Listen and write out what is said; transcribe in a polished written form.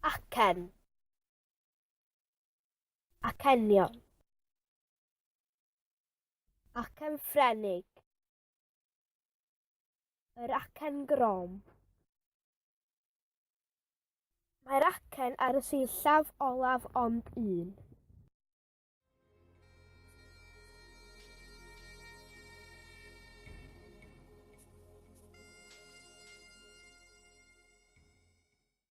Acen. Acenion. Acen Ffrenig. Yr acen grom. Mae'r acen ar y sillaf olaf ond un.